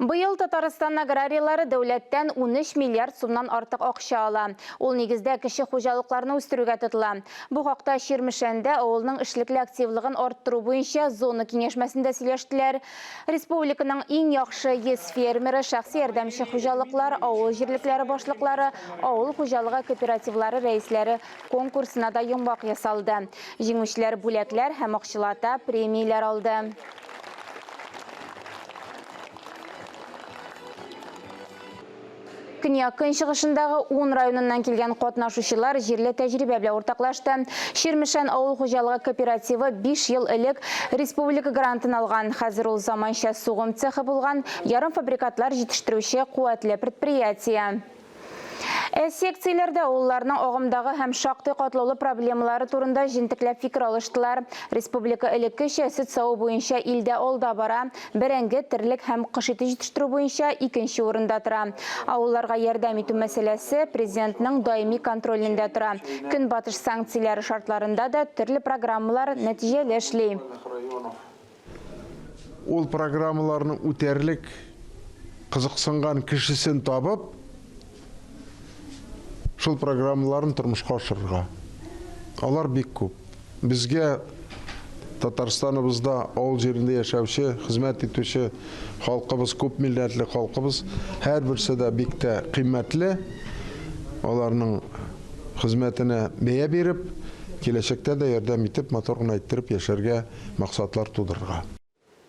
Быел Татарстан аграрийлары дәүләттән 13 миллиард сумнан артык акча ала. Ул нигездә кече хуҗалыкларны үстерүгә тотыла. Бу хакта Чирмешәндә авылның эшлекле активлыгын арттыру буенча зона киңәшмәсендә сөйләштеләр. Республиканың иң яхшы 100 фермеры, шәхси ярдәмче хуҗалыклар, авыл җирлекләре башлыклары, авыл хуҗалыгы кооперативлары рәисләре конкурсына да йомгак ясалды. Җиңүчеләр бүләкләр һәм акчалата премияләр алды. Көньяк-көнчыгышындагы 10 районыннан килгән катнашучылар җирле тәҗрибә белән уртаклашты. Чирмешән авыл хуҗалыгы кооперативы 5 ел элек республика грантын алган. Хәзер ул заманча сугым цехы булган ярымфабрикатлар җитештерүче куәтле предприятие. Ә секцияләрдә авылларның агымдагы һәм шактый катлаулы проблемалары турында җентекләп фикер алыштылар. Республика элеккечә сөт саву буенча илдә алда бара, бәрәңге, терлек һәм кош ите җитештерү буенча икенче урында тора. Авылларга ярдәм итү мәсьәләсе Президентның даими контролендә тора. Көнбатыш санкцияләре шартларында да төрле программалар нәтиҗәле эшли. Ул программаларны үтәрлек кызыксынган кешесен табып, шул программаларын тормышка ашырырга. Алар бик күп. Безгә Татарстаныбызда авыл җирендә яшәүче, хезмәт итүче халкыбыз, күп милләтле халкыбыз, һәрберсе дә бик тә кыйммәтле. Аларның хезмәтенә бәя биреп, киләчәктә дә ярдәм итеп, матур гына иттереп яшәргә максатлар тудырырга.